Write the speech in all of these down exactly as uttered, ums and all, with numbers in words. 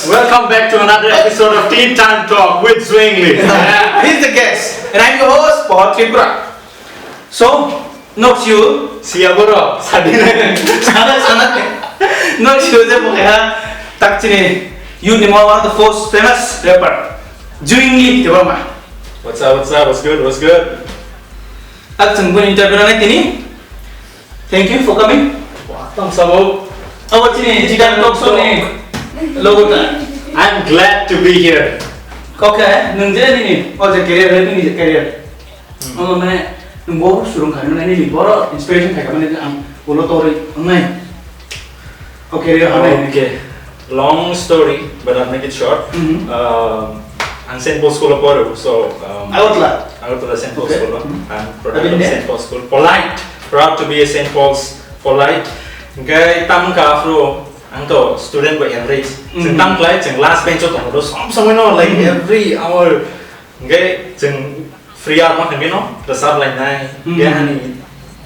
Welcome back to another episode of Teen Time Talk with Zwingli. Yeah. He's the guest, and I'm your host, Paul Tripura. So, nok siu. Siya boro, sadine. Sana, sana. Nok siu je mo kaya, tak chini, you ni mo one of the most famous rapper, Zwingli, di ba ma? What's up, what's up, what's good, what's good? Tak chini interview na tini. Thank you for coming. Thanks, abo. Abo chini Teen Time Talk show ni logo ta. I'm glad to be here. Okay, nung je nini, o je career, nini je career. Hmm. Omo mane, nung bo surung kha, nung nini boro inspiration khai kha, mane ang ulo tori, nai. Okay, re, hane. Okay. Long story, but I'll make it short. Mhm. Um, ang Saint Paul School of Water, so, um, Agartala? Agartala Saint Paul Okay. School, no? Mhm. I'm I've product been of there. Saint Paul School. Polite, proud to be a Saint Paul's Polite. Hingke tam ka afro, ang to student by average. Chwng Mhm. tam klai, chwng last bench o tongo, som somoi no, like, Mhm. every hour. Hingke chwng free hour ma hingke no, resap lai nai. Mhm. Hingke ani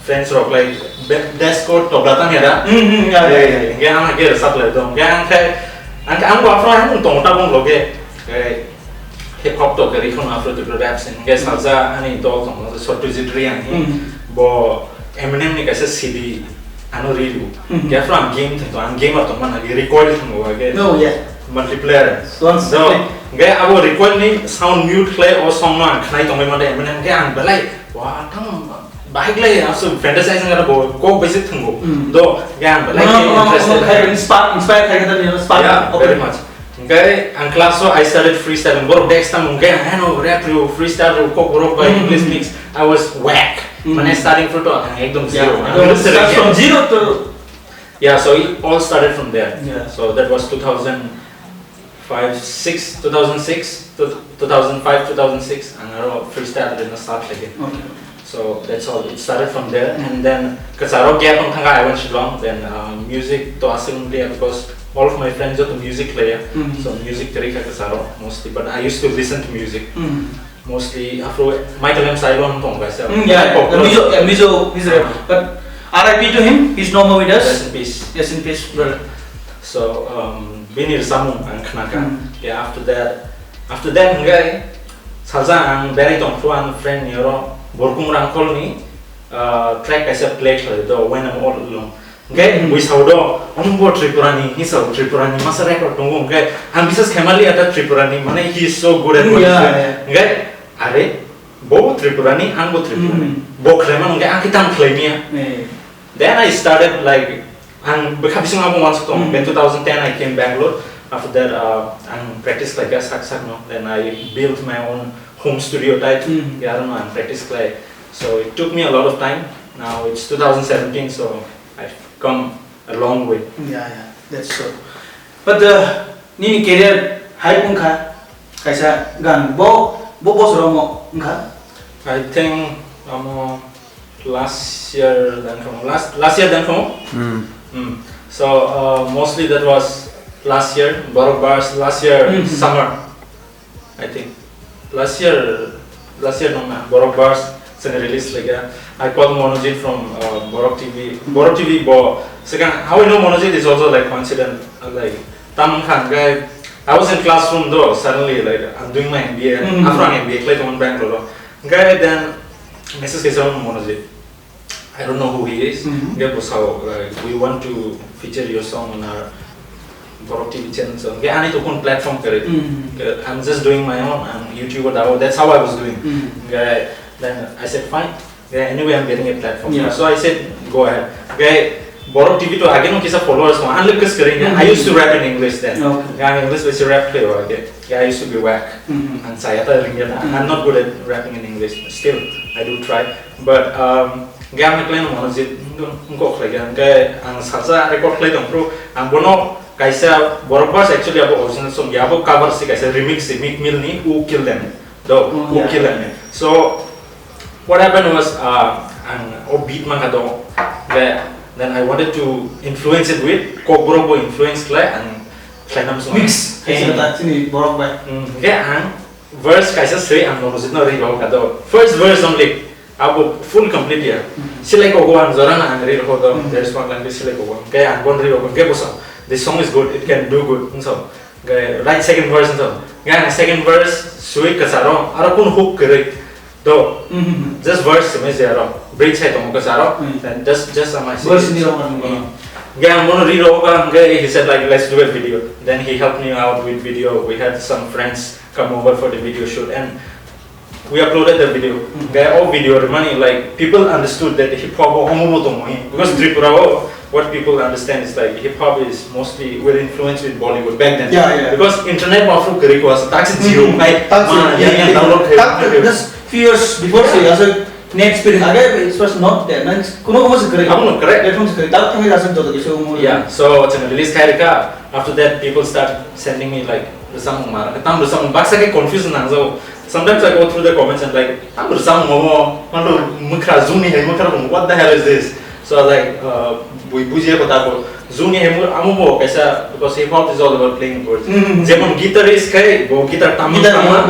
friends rok lai be-, desk o tobla tang ya da. Hmm, hmm, ya, ya, ya, ya. Hingke ang hingke resap lai dong. Hingke ang khai, ang, ang bo afro ang tong ta bong loge. Hingke hip hop to kari khon afro to rap sin. Hingke salsa ani dol tong, Satyajit Ray ani. Hmm. Bo Eminem ni kaisa C D ano review. Hmm. Hingke afro ang game thang to, ang gamer tong mana, hingke recoil thang bo hingke. No, yeah. Multiplayer. Once So, play. Hingke abo recoil ni sound mute khlai o song no ang khnai tongbai mante Eminem hingke ang belai, wa, tang Bahai glai, aso fantasize wngkha bo, kok bai se thwngo. Hmm. Do, hingke ang belai Mano, ke mano, interested. Mano, khai, inspire, inspire khai khe, spark Yeah, open. Very much. Hingke ang class o I started freestyling. Borok desk tamo hingke ang, "Heno, rap rw, freestyle rw, kok borok bai Hmm. English mix." I was whack. Hmm. Mane starting fruit o ang ekdom Yeah. zero. Ang Start literally from zero to Yeah, so it all started from there. Yeah. So that was two thousand five, six, two thousand six, two, two thousand five, two thousand six, ang aro freestyle rwna start khlai khe. Okay. So that's all. It started from there, and then kwcharo gap wng thangkha, I went Shillong. Then, uh, music to aswk wng liya because all of my friends joto music khlaiya. Mhm. So music kwrwi kha kwcharo mostly, but I used to listen to music. Mhm. Mostly afro Michael M. Sailon tong kaisa. Mm, yeah, yeah. Popular. Mizo, yeah, Mizo, Mizo. Ah. But R I P to him, he's no more with us. Rest in peace. Rest in peace, brother. So, um, bini samung ang khnakha. Mm. Yeah, after that, after that hingke salsa ang berai tongphuru ang friend ni oro Borkung Rangkhol ni, uh, track kaisa play khlai do, When I'm All Alone. Hingke Hmm. bui sao do, "Omo bo Tripura ni, hini sao Tripura ni, masa record tongo," hingke ang biswas khaimaliya ta Tripura ni, mane he is so good at Hmm, what he's yeah, doing. Yeah. Hingke, "Are, bo Tripura ni, ang bo Tripura ni." Hmm. Bo khlaimano hingke ang khe tang khlaimiya. Eh. Then I started, like, ang bwkha bising abo wansuk tong. Hmm. Then two thousand ten I came Bangalore. After that, uh, ang practice khlaikha sak sak no. Then I built my own home studio type. Hmm. Yarno ang practice khlai. So it took me a lot of time. Now it's two thousand seventeen, so I've come a long way. Yeah, yeah, that's true. But, uh, nini career hai wngkha kaisa gan bo, bo bosor omo wngkha? I think amo last year dan kamo, last, last year dan kamo. Hmm. Hmm. So, uh, mostly that was last year, Borok Bars last year Hmm. summer. I think last year, last year nong na, Borok Bars chwng release like, uh, I called Monojit from, uh, Borok T V. Borok T V bo, second, how I know Monojit is also, like, coincident, uh, like, tam khan guy, I was in classroom though, suddenly, like, I'm doing my M B A, Hmm. after ang M B A khlai tongmani Bangalore. Guy then message kaisa Monojit. I don't know who he is. Mhm. Hingke bo sao, like, "We want to feature your song on our Borok T V channel." So, hingke ani to kun platform kare. Mhm. Hingke I'm just doing my own, I'm YouTuber, that, that's how I was doing. Mhm. Hingke then I said, "Fine." Hingke anyway, I'm getting a platform. Yeah. So I said, "Go ahead." Hingke Borok T V to age no kisa followers mo, unlike kis kare, I Mhm. used to rap in English then. Okay. Hingke ang English besi rap khe wa ke. Hingke I used to be whack. Mhm. Ang saya ta ringya na. Mhm. I'm not good at rapping in English. Still, I do try. But, um, hingke ang khlai no Monojit, wngkok khlai khe, hingke ang salsa record khlai tong phuru, ang bono kaisa Borok Bars, actually abo original song ya, abo cover si kaisa remix si Meek Mill ni Who Killed Them. Do, Oh, Who yeah. Killed Them. So, what happened was, uh, ang o beat mangka do, then, then I wanted to influence it with, Kokborok bo influence khlai, ang khlai nam song. Mix, Hey. kaisa ta chini Borok bai. Hmm, hingke ang Verse kaisa swi ang Monojit no ri rohor kha do. First verse only. Abo full complete ya. Mhm. Silai kogo ang jora na ang ri rohor do. Mhm. There's one line silai kogo. Khe ang bon ri rohor khe bosa. This song is good. It can do good. So, Hwnkhe right second verse no. Hwnkhe ang second verse sui kwcharo, aro kun hook kwrwi. Do, just verse simi se aro. Bridge hai tongo kwcharo. Then just, just ama si. Verse ni rong ano. Hwnkhe ang bono ri rw kha, hwnkhe he said like, "Let's do a video." Then he helped me out with video. We had some friends come over for the video shoot and we uploaded the video. Hwnkhe o video rwmani, like, people understood that hip hop o omo bo tongo hi. Because Tripura o what people understand is, like, hip hop is mostly, we're influenced with Bollywood back then. Yeah, yeah. Because internet ma phuru kwrwi ko asa, tak se zero. Hwnkhe tak se, ma, yeah, yang, yang download khe. Tak se, just few years before se asa net speed age, it was not there. Nang kuno omo se kwrwi. Abono correct. Platform se kwrwi. Tak thangwi asa joto kisa omo. Yeah, so channel release khai rwkha. After that, people start sending me, like, rwchapmung ma rwkha. Tam rwchapmung baksa khe confusion nangjago. Sometimes I go through the comments and, like, tam rwchapmung omo, mano mwkhra, juni hai mwkhra, what the hell is this? So I was like, uh, bui bujiya ko tako. Juni hai mwkhra, amo bo kaisa, because hip hop is all about playing words. Jemon guitarist khai, bo guitar tam tam.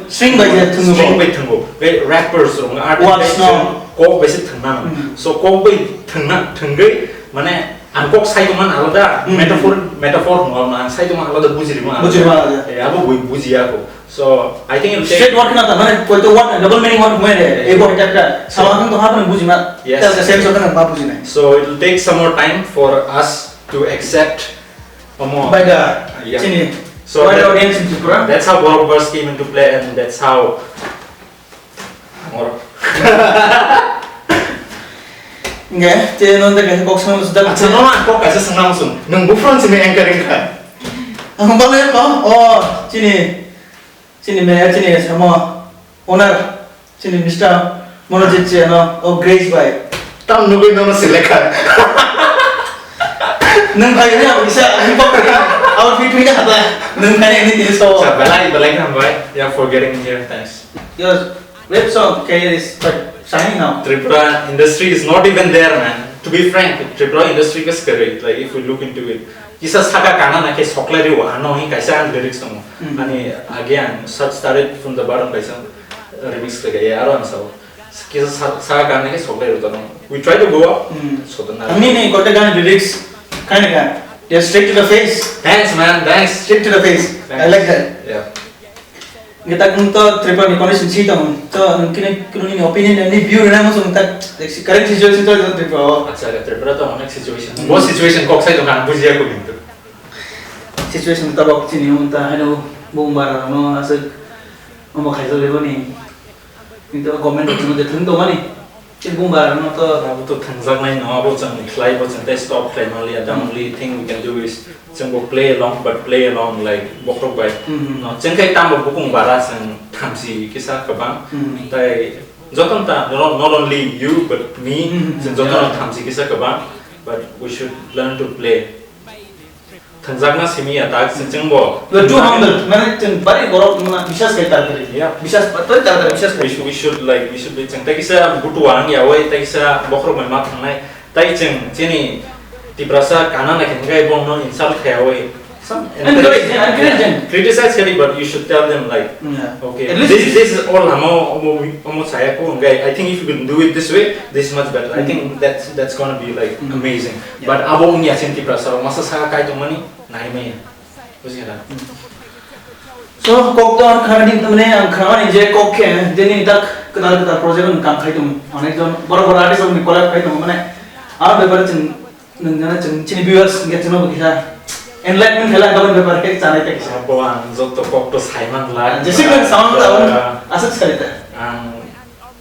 String bai je thwngo. String bai thwngo. Bai rappers rok, artist bai no. Kok bai se thwngna. So kok bai thwngna, thwngwi, mane, ang kok sai tongmani alada, metaphor, metaphor hwngo, ang sai tongmani alada, bujirima alada. Bujirima alada. Eh, abo bui bujiya ko. So, I think it'll take. Straight word na ta, mane, koi to word, double meaning word hwngo re. Eh, bo hita hita. Sama kan to hapna bujima. Yes. Tell the sense of the ma bujina. So, it'll take some more time for us to accept omo. By the, yeah. Chini, so by the audience in Tripura. That's how Borok verse came into play, and that's how Angor. Nge, che non de kok song sudah. Acha, no, no, kok kaisa song nang song. Nung bu front simi anchoring kha. Ang bale ko, oh, chini, chini me, chini samo owner, chini Mister Monojit che no, oh, Grace bai. Tam nugui no no select kha. Nung bai ni aku bisa, aku pok ni, aku fit ni kata. Nung bai ni ni so. Sa, belai, belai kan bai. Yeah, for getting here. Thanks. Yes. Rap song career is quite shining now. Tripura industry is not even there, man. To be frank, Tripura industry ka skare, like, if we look into it. Kisa saka kana na ke soklari wa ano hi kaisa ang lyrics tongo. Ani again, start started from the bottom kaisa remix ka ya aro ang sao. Kisa sa-, saka kana ke soklari tongo. We try to go up. So the Ani ni kote gan lyrics kaine ka. Just straight to the face. Thanks, man. Thanks. Straight to the face. I like that. Yeah. Nge tak nung to Tripura ni condition si tong to nung kini kini ni opinion ni view rena mo sung tak current situation to Tripura o. Acha, Tripura to onek situation. Bo situation kok sai to kan bujiya ko kintu. Situation to bok chini um ta hano bung bara no asuk omo khai to lebo ni. Kintu government to chino de thung to mani. Chini bung bara no to. Abo to thangjaknai no, abo chwng khlai, bo chwng tei stop khlai manliya. The only thing we can do is chwng bo play along, but play along, like, bokhorok bai. No, chwng khai tamo bukung bara chwng thamchi kisa kwbang. Tei jotono ta, not, not only you but me, chwng jotono thamchi kisa kwbang, but we should learn to play. Thangjakna simi ya tak, chwng bo. You are too humble. Mane chwng bari borok wngna bisas khai tar kari. Yeah. Bisas, bari tar kari, bisas khai. We should, we should, like, we should be chwng tei kisa butu warang ya wai, tei kisa bokhorok bai ma thangnai. Tei chwng chini Tiprasa kana na khe hwnkhe bongno insult khaya wai. Some encourage, encourage, encourage. Criticize kari, but you should tell them, like, okay, this, this is all hamo omo, omo saya ko hwnkhe, I think if you can do it this way, this is much better. I think that's, that's gonna be, like, amazing. But abo wngya chini Tiprasa rok masa saka kai tongmani. Nai maya. Buji kha da? So, kok to ang khana din tamne ang khana ni je kok khe, je ni tak kedar kedar project ang kam khai tung. Onek jon boro boro artist ni collab khai tung mane. Ar bepar chwng nung jana chwng chini viewers nge chwng bo kisa enlightenment khela ang bepar khe chanai ta kisa. Abo ang joto kok to sai man la. Jesi kan sound ta asuk sai ta. Ang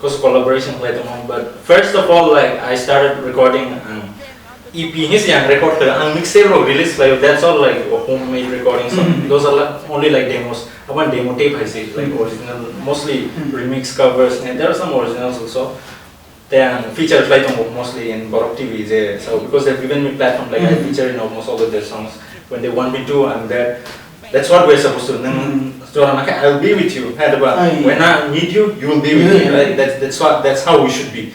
Cause collaboration khlai tongo, but first of all, like, I started recording, um, E P hwnwi se ang record khlai, ang mixtape rok release khlaio, that's all, like, homemade recordings. Those are, like, only, like, demos. Abo demo tape hai se, like, original, mostly remix covers, and there are some originals also. Tei ang feature khlai tongo mostly in Borok T V je, so because they've given me platform, like, I feature in almost all of their songs. When they want me to, I'm there. That's what we're supposed to. Nang jora na khe, I'll be with you. Hai da ba? When I need you, you will be with me, right? That's, that's what, that's how we should be.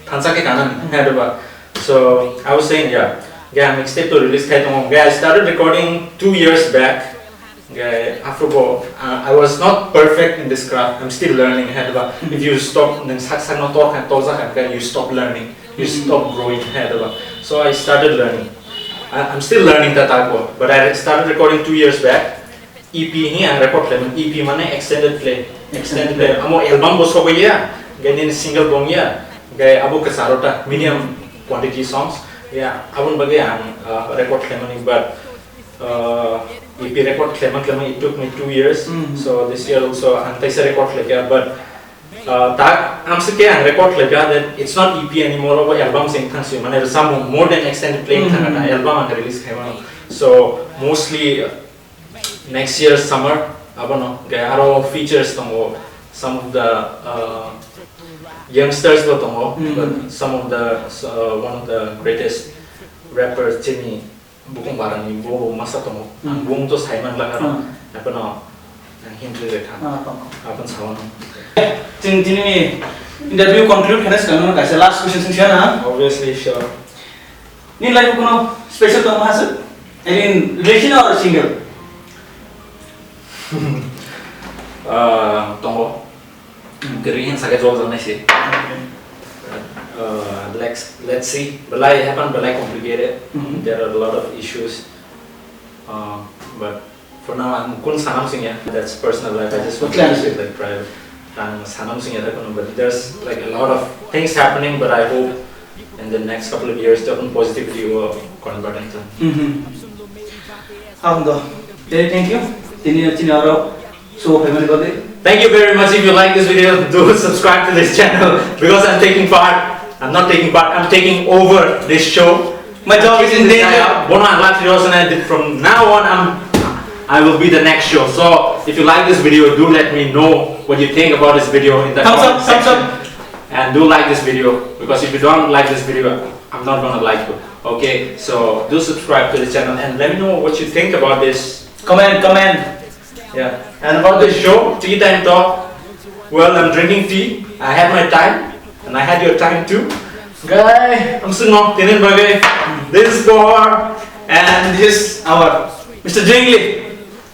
Thansa khe kanan, hai da ba? So, I was saying, yeah. Yeah, mixtape to release khai tongo. Yeah, I started recording two years back. Yeah, after all, uh, I was not perfect in this craft. I'm still learning, hai da ba? If you stop, nang sak sak no tor khan, tor ja khan, you stop learning. You stop growing, hai da ba? So, I started learning. I- I'm still learning the tagbo, but I started recording two years back. E P hi ang record khlaimani, E P mane extended play. Extended play. Amo album bo sogwi ya, gaini single bong ya, gai abo kwcharo ta medium quantity songs. Ya, abon bagwi ang uh, record khlaimani, but uh, E P record khlaima khlaima it took me two years. So this year also ang taisa record khlaikha, but uh, tak amsike ang record khlaikha that it's not E P anymore, abo album sing thangsi, mane samung more than extended play thangkha ta, album ang release khaimano. So mostly uh, next year summer abono ge aro features tongo, some of the uh, youngsters bo tongo, but some of the uh, one of the greatest rappers chini bukung barani bo masa tongo. Ang bung to saiman lang aro, abono ang hindri rekha. Abon sawano. Chini chini interview conclude khana sekarang kaisa last question sing sana. Obviously, sure. Ni life kono special tong ma hase? I mean, relation or single? Uh, tongo. Gari hin sake jol jol naisi. Uh, let's let's see. Belai happen, belai complicated. There are a lot of issues. Uh, but for now, I'm kun sanam sing ya. That's personal life. I just want to keep it like private. Ang sanam sing ya, but there's like a lot of things happening. But I hope in the next couple of years, the positivity will convert into. Hamdo. Thank you. Tini chini aro so family body. Thank you very much. If you like this video, do subscribe to this channel because I'm taking part. I'm not taking part. I'm taking over this show. My job is in danger. Bono ang lati rosana. From now on, I'm I will be the next show. So if you like this video, do let me know what you think about this video in the comment section. And do like this video, because if you don't like this video, I'm not gonna like you. Okay, so do subscribe to the channel and let me know what you think about this. Comment, comment. Yeah. And about the show, tea time talk. Well, I'm drinking tea. I had my time, and I had your time too. Guy, I'm Sungo, Tinin Bagai. This is Bohar, and this is our Mister Jingli.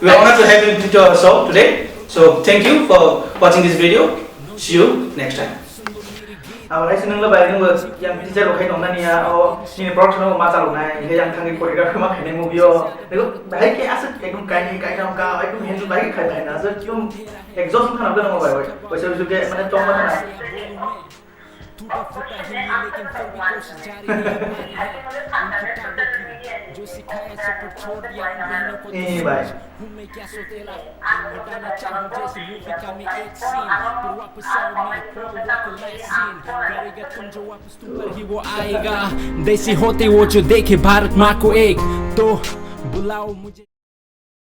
We are honored to have him to our show today. So thank you for watching this video. See you next time. Abo hai se nungla bai nungbo yang teacher rok hai tongna niya, o nini production o ma chalok nai, hinkhe yang thangwi choreography ma khainai movie o. Nungbo bahai khe aswk ekdom kainwi kaitham ka, ekdom handle bahai khe khai bahai na, aswk ekdom exhaust wngkha na bwrwi rok bai, bai. Waisa waisa khe mane chongma khana. टूटा फूटा ही है लेकिन फिर भी कोशिश जारी है हमारी है। उनकी ताकत है, जो सिखाया सब पर छोड़ दिया उन बहनों को। ए भाई। हूँ मैं क्या सोतेला, हटाना चाहूँ जैसे मूवी का मैं एक सीन, पर वापस आओ मैं खोल दो तो लाइफ सीन। करेगा तुम जो वापस तुम पर ही वो आएगा। देसी होते वो जो देखे भारत माँ को एक, तो बुलाओ मुझे।